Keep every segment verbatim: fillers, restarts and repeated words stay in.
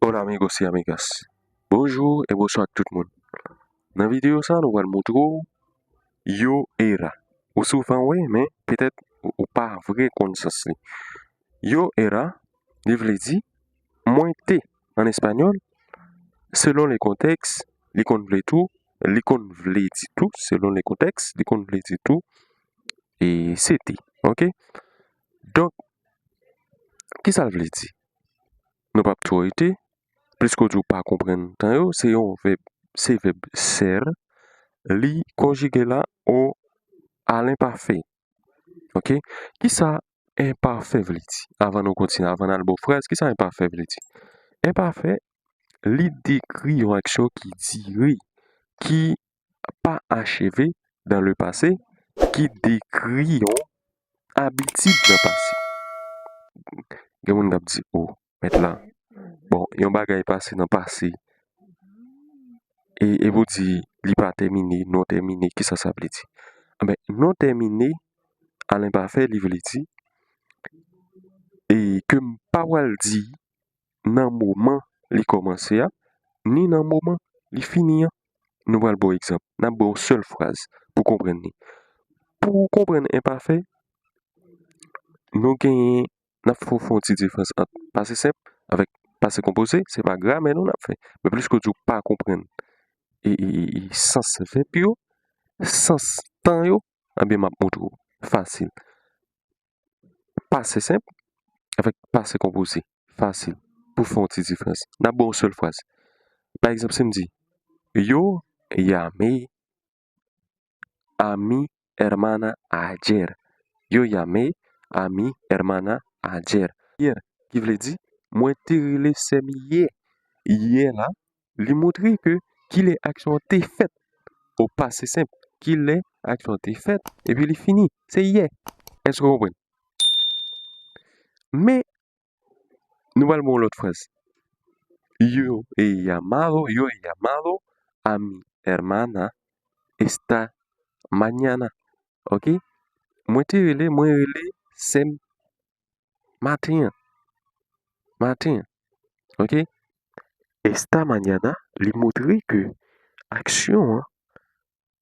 Hola amigos y amigas. Bonjou e bonswa ak tout moun. Nan videyo sa, nou pral montre w yo era. Ou souvan wè, men petèt ou ou pa vre konn sans li. Yo era, li vle di mwen te an espanyòl, selon le contexte, li konn vle tou, li konn vle di tou, selon le contexte, li konn vle di tou, e se te. Oke? Donk, kisa l vle di? Nou p ap twò rete, pliske w di w pa konprann tan yo, se yon vèb, se vèb ser, li konjige la o a lenpafè. Oke? Kisa enpafè vle di? Avan nou kontinye, avan n al bò fraz, kisa enpafè vle di? Enpafè, li dekri yon aksyon ki dire, ki pa acheve dans le passé, ki dekri yon abitid nan pase. Gen moun k ap di, o, mèt la, bon, yon bagay pase nan pase, e, e pou di li pa tèmine, non tèmine, kisa sa vle di? Enben, non tèmine, a lenpafè, li vle di, e ke m pa pral di nan moman li kòmanse a, ni nan moman li fini an. Nou pral ba w egzanp. N ap ba w yon sèl fraz pou konprann li. Pou w konprann enpafè, nou genyen, n ap fè, fè yon ti diferans ant pase senp avèk pase konpoze. Se pa gramè nou n ap fè. Men pliske w di w pa konprann e, e, e, e sans vèb yo, sans tan yo, ebyen, m ap montre w. Fasil. Pase senp avèk pase konpoze. Fasil. Pou fè yon ti diferans. N ap ba w yon sèl fraz. Pa egzanp, si m di, yo llamé a mi hermana ayer. Yo llamé a mi hermana ayer. Ayer, ki vle di, mwen te rele sè m yè. Yè la, li montre ke kilè aksyon an te fèt. O pase senp, kilè aksyon an te fèt, epi li fini. Se yè. Èske w konprann? Men, nou pral ba w lòt fraz. Yo he llamado, yo he llamado a mi hermana esta mañana. Oke? Mwen te rele, mwen rele sè m maten an. Maten an. Oke? Esta mañana, li montre ke aksyon an,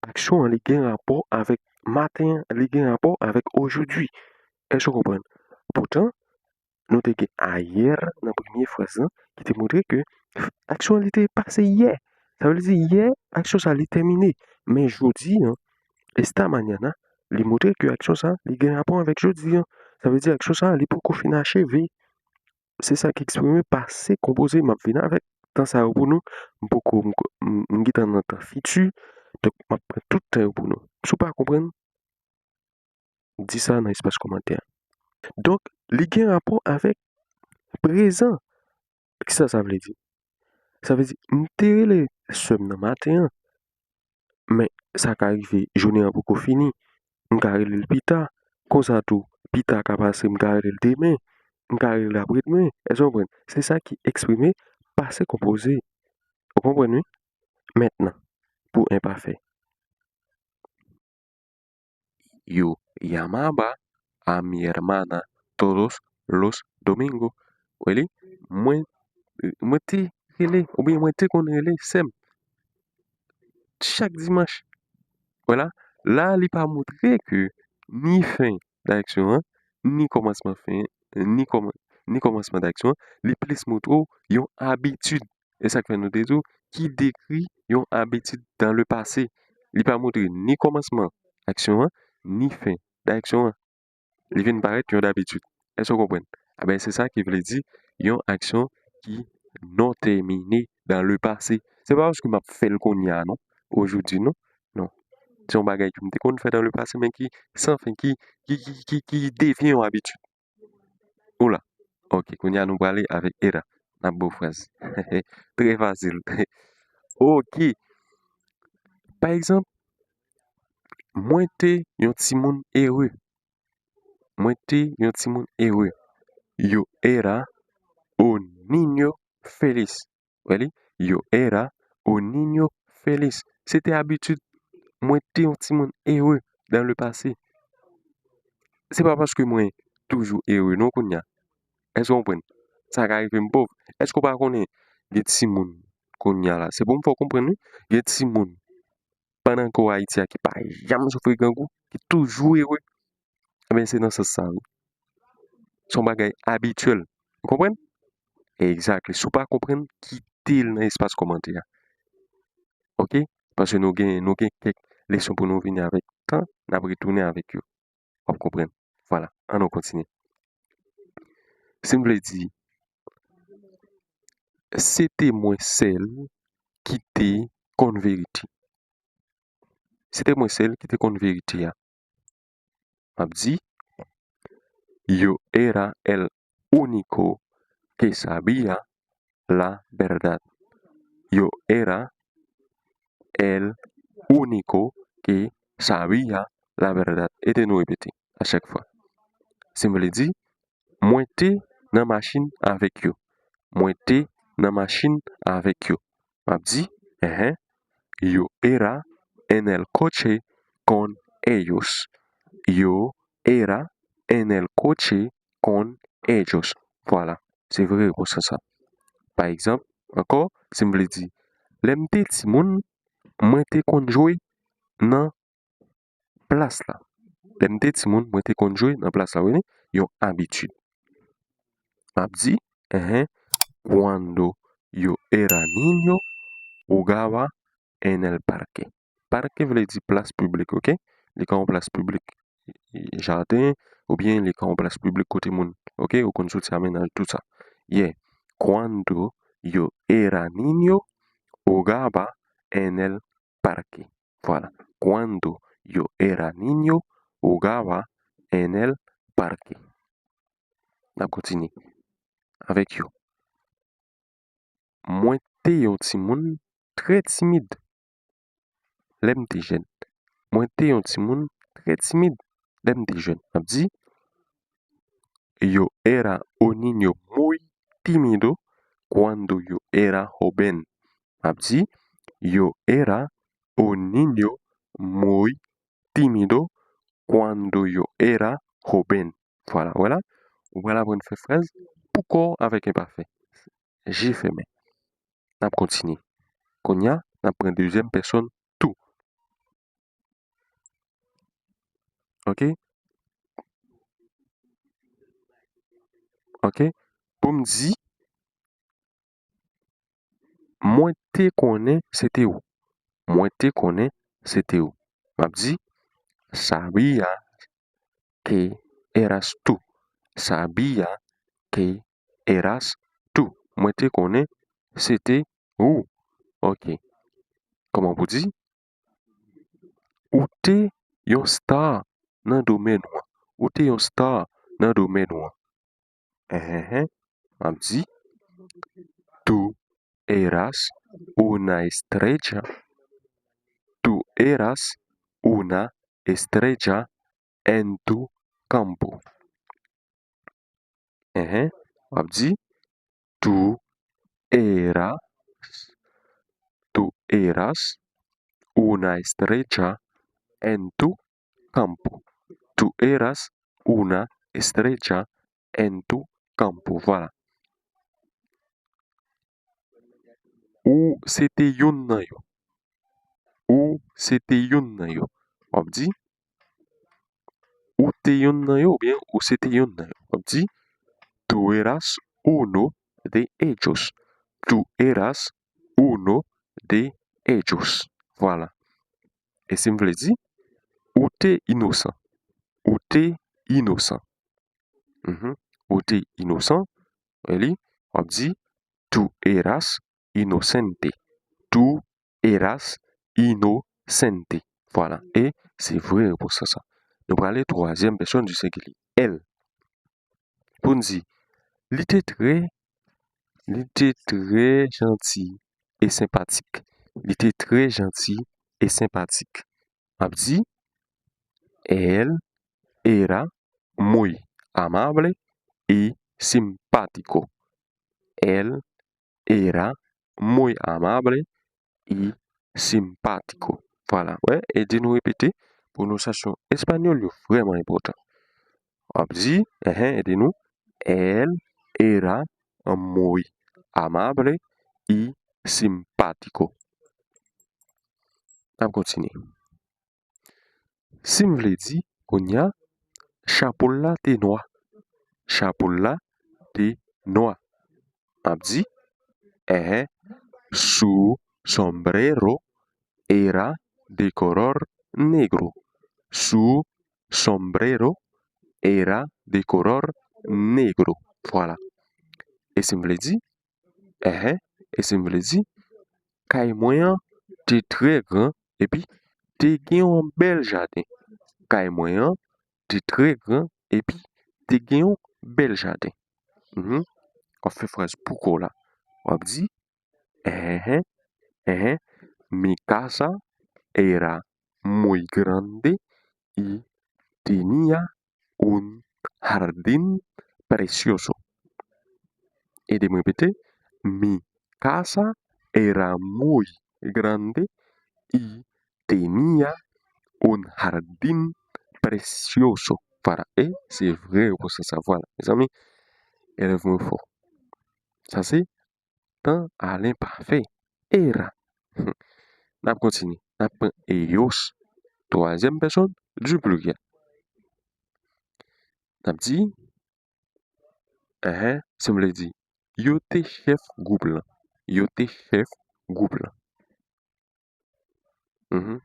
aksyon an, li gen rapò avèk maten an, li gen rapò avèk aujourd'hui. Èske w konprann? Poutan, nou te gen ayer nan premye fraz lan, ki te montre ke aksyon an, li te pase yè. Sa vle di yè, aksyon sa, li tèmine. Men jodi an, esta mañana, li montre ke aksyon sa, li gen rapò avèk jodi an. Sa vle di aksyon sa, li poko fin acheve. Se sa ki eksprime pase konpoze. M ap vin avèk tan sa yo pou nou. M poko, m, m, m gentan nan tan fiti. Donk, m ap pran tout tan yo pou nou. Si w pa konprann, di sa nan espas kòmantè a. Donk, li gen rapò avèk prezan. Kisa sa vle di? Sa vle di, m te rele sè m nan maten an, men sa ka rive, jounen an poko fini. M ka rele l pita. Konsa tou, pita ka pase, m ka rele l demen. M ka rele l apre demen. Èske w konprann? Se sa ki eksprime pase konpoze. Ou konprann, wi? Mentnan, pou enpafè. Yo llamaba a mi hermana todos los domingos. Wè li, mwen, mwen te rele, oubyen mwen te konn rele sè m chak dimanch. Wè la, la, li pa montre ke ni fen daksyon an, ni kòmansman fen, ni kòman-, ni kòmansman daksyon an, li plis montre w yon abitid. E sa k fè nou te di w, ki dekri yon abitid dans le passé. Li pa montre ni kòmansman aksyon an, ni fen daksyon an. Li vin parèt yon abitid. Èske w konprann? Enben, se sa ki vle di yon aksyon ki non tèmine dans le passé. Se pa paske m ap fè l kounye a, non. Aujourd'hui, non. Non. Se yon bagay ke m te konn fè dans le passé, men ki san fen, ki, ki, ki, ki, ki devyen yon abitid. Ou la. Oke, kounye a nou prale avèk era. N ap ba w fraz. Trè fasil. Oke. Pa egzanp, mwen te yon timoun ere. Mwen te yon timoun ere. Yo era un niño feliz. Wè li? Yo era un niño feliz. Se te abitid, mwen te yon timoun ere dans le passé. Se pa paske mwen toujou ere non kounye a. Èske w konprann? Sa ka rive m pòv. Èske w pa konnen gen timoun kounye a la. Se pou m fè w konprann wi, gen timoun pandan ke w Ayiti a ki pa janm soufri grangou, ki toujou ere. Ebyen, se nan sans sa wi. Se yon bagay abityèl. Ou konprann? Exactly. Si w pa konprann, kite l nan espas kòmantè a. Oke? Paske nou gen, nou gen kèk leson pou nou vini avèk tan, n ap retounen avèk yo. W ap konprann. Vwala, ann nou kontinye. Si m vle di, se te mwen sèl ki te konn verite. Se te mwen sèl ki te konn verite a. M ap di, yo era el único que sabía la verdad. Yo era el único que sabía la verdad. Ede nou repete a chak fwa. Si m vle di, mwen te nan machin avèk yo. Mwen te nan machin avèk yo. M ap di, enhen, yo era en el coche con ellos. Yo era en el coche con ellos. Vwala, se vre repons lan sa. Pa egzanp, ankò, si m vle di, lè m te timoun, mwen te konn jwe nan plas la. Lè m te timoun, mwen te konn jwe nan plas la, wi, yon abitid. M ap di, enhen, cuando yo era niño, jugaba en el parque. Parque vle di plas piblik, oke? Li ka yon plas piblik, jaden, oubyen li ka yon plas piblik kote moun, oke? Ou konn soti a mennaj, tout sa. Yeah. Cuando yo era niño, jugaba en el parque. Vwala. Cuando yo era niño, jugaba en el parque. N ap kontinye avèk yo. Mwen te yon timoun trè timid lè m te jèn. Mwen te yon timoun trè timid lè m te jèn. M ap di, yo era un niño muy tímido cuando yo era joven. M ap di, yo era un niño muy tímido cuando yo era joven. Vwala, vwala. Ou pral aprann fè fraz pou kò w avèk enpafè. Je fèmen. N ap kontinye. Kounye a, n ap pran dezyèm pèsòn tou. Oke? Oke? Pou m di, mwen te konnen se te ou. Mwen te konnen se te ou. M ap di, sabía que eras tú. Sabía que eras tú. Mwen te konnen se te ou. Oke. Kòman pou di? Ou te yon star nan domèn ou an. Ou te yon star nan domèn ou an. Enhenhen. M ap di, tú eras una estrella. Tú eras una estrella en tu campo. Enhen. M ap di, tú eras, tú eras una estrella en tu campo. Tú eras una estrella en tu campo. Vwala. Ou se te youn nan yo. Ou se te youn nan yo. W ap di, ou te youn nan yo, oubyen ou se te youn nan yo. W ap di, tú eras uno de ellos. Tú eras uno de ellos. Vwala. E si m vle di, ou te inosan. Ou te inosan. Mhm. Ou te inosan. E li, w ap di, tú eras inocente. Tú eras inocente. Vwala. E se vre repons lan sa. Nou prale twazyèm pèsòn di sengilye. Él. Pou n di, li te trè, li te trè janti e senpatik. Li te trè janti e senpatik. M ap di, él era muy amable y simpático. Él era muy amable y simpático. Vwala, wè, ede nou repete, pwononsasyon espanyòl yo vrèman enpòtan. W ap di, enhen, ede nou, él era muy amable y simpático. N ap kontinye. Si m vle di, kounye a, chapo l la te nwa. Chapo l la te nwa. M ap di, enhen, su sombrero era de color negro. Su sombrero era de color negro. Vwala. E si m vle di, enhen, e si m vle di, kay mwen an te trè gran, epi te gen yon bèl jaden. Kay mwen an te trè gran, epi te gen yon bèl jaden. Mhm. W ap fè fraz pou kò w la. W ap di, enhen, enhen, mi casa era muy grande y tenía un jardín precioso. Ede m repete, mi casa era muy grande y tenía un jardín precioso. Vwala, e se vre repons lan sa. Vwala, mezanmi, elèv mwen yo fò. Sa se tan a lenpafè. Era. N ap kontinye. N ap pran ellos, twazyèm pèsòn di pliryèl. N ap di, enhen, si m vle di, yo te chèf gwoup lan. Yo te chèf gwoup lan. Mhm.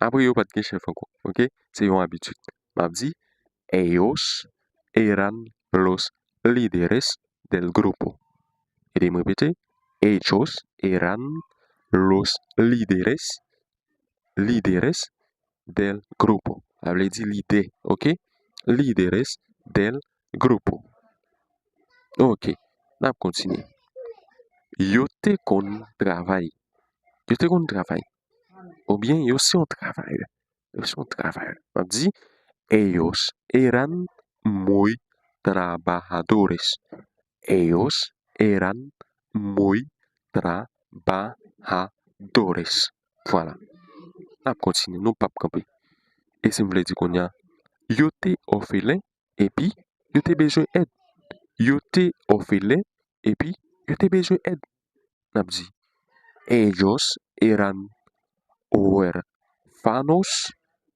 Apre yo pa t gen chèf ankò, oke? Se yon abitid. M ap di, ellos eran los líderes del grupo. Ede m repete, ellos eran los líderes, líderes del grupo. Sa vle di lidè, oke? Líderes del grupo. Oke, n ap kontinye. Yo te konn travay. Yo te konn travay. Oubyen yo se yon travayè. Yo se yon travayè. M ap di, ellos eran muy trabajadores. Ellos eran muy trabajadores. Vwala. N ap kontinye, nou p ap kanpe. E si m vle di kounye a, yo te òfelen, epi yo te bezwen èd. Yo te òfelen, epi yo te bezwen èd. N ap di, ellos eran huérfanos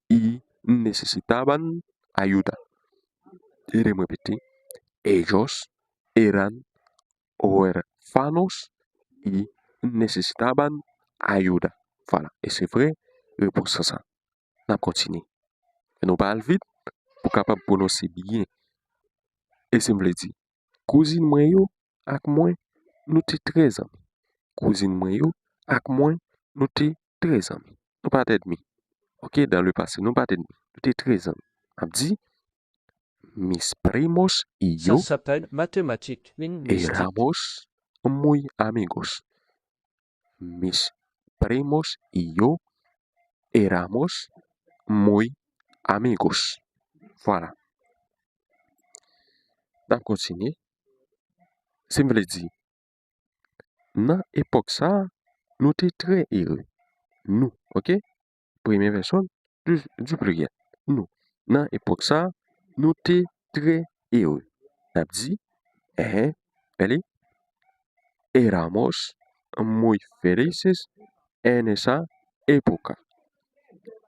y necesitaban ayuda. Ede m repete, ellos eran huérfanos y necesitaban ayuda. Vwala, e se vre repons lan sa. N ap kontinye. Fè nou pa al vit pou kapab pwononse byen. E si m vle di, kouzin mwen yo ak mwen, nou te trè zanmi. Kouzin mwen yo ak mwen, nou te trè zanmi. Nou pa t ènmi. Oke, dans le passé, nou pa t ènmi. Nou te trè zanmi. N ap di, mis primos y yo éramos muy amigos. Mis primos y yo éramos muy amigos. Vwala. N ap kontinye. Si m vle di, nan epòk sa a, nou te trè ere. Nou, oke? Premye pèsòn di, di pliryèl. Nou. Nan epòk sa a, nou te trè ere. N ap di, enhen, bèl. Éramos muy felices en esa época.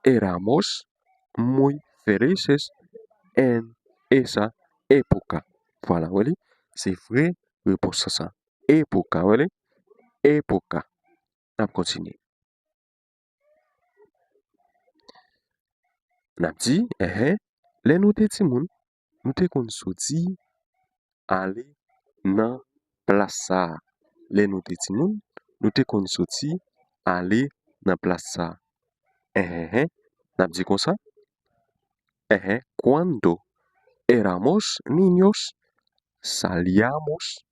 Éramos muy felices en esa época. Vwala, w wè li? Se vre repons lan sa. Época, w wè li? Época. N ap kontinye. N ap di, enhen, lè nou te timoun, nou te konn soti ale nan plas sa a. Lè nou te timoun, nou te konn soti ale nan plas sa a. Enhenhen, n ap di konsa, enhen, cuando éramos niños, salíamos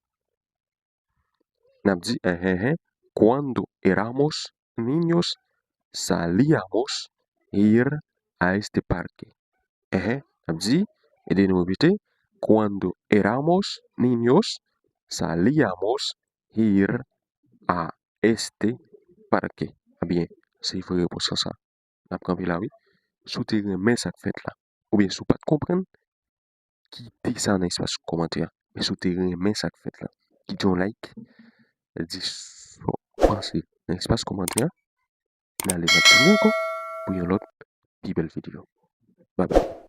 N ap di, enhenhen, cuando éramos niños, salíamos ir a este parque. Enhen, n ap di, ede nou repete, cuando éramos niños, salíamos ir a este parque. Ebyen, se vre repons lan sa. N ap kanpe la, wi. Si w te renmen sa k fèt la, oubyen si w pa t konprann, kite sa nan espas kòmantè a. Men si w te renmen sa k fèt la, kite yon like, di pase nan espas kòmantè a. N ale n ap tounen ankò pou yon lòt pi bèl videyo. Babay.